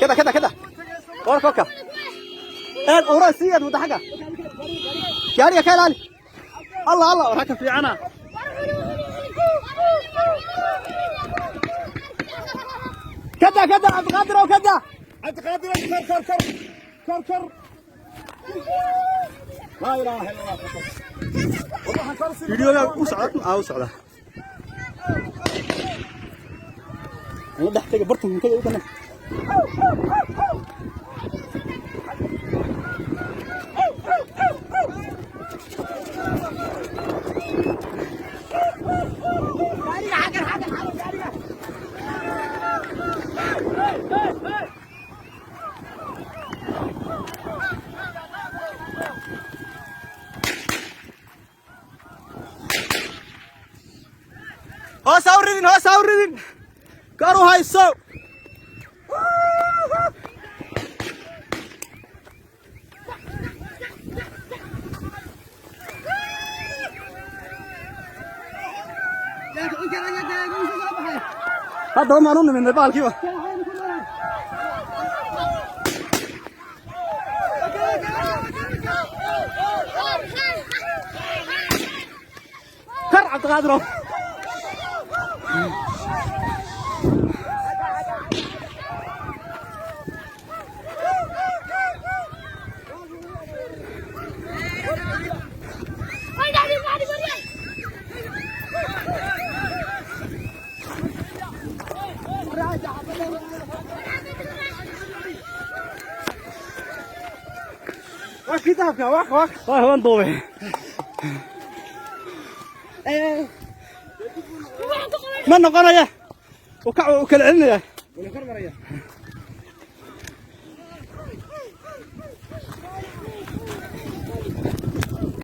Kada kada kada. War kolka. Eeg ura sii aad wada xagga. Gaariga ka ilaali. Allah Allah, waxa ka fiicana. Kada kada Cabdiqaadir oo kada. Cabdiqaadir, kor kor kor kor kor. Laa ilaaha illa Allah. Waxaan kor sii Videoga u socda, aa u socda. Ana dhex taga bartan kaga u kana. Hoos ha u ridin, hoos ha u ridin. Kor u hayso. Haddaba maan u nimidnay baalkiiba. Kar Cabdiqaadir oo. Waa kitaabka, waa waa. Waa waan duubay. Ma noqonaya. Uu ka uu kala celinaya. Wala kor maraya.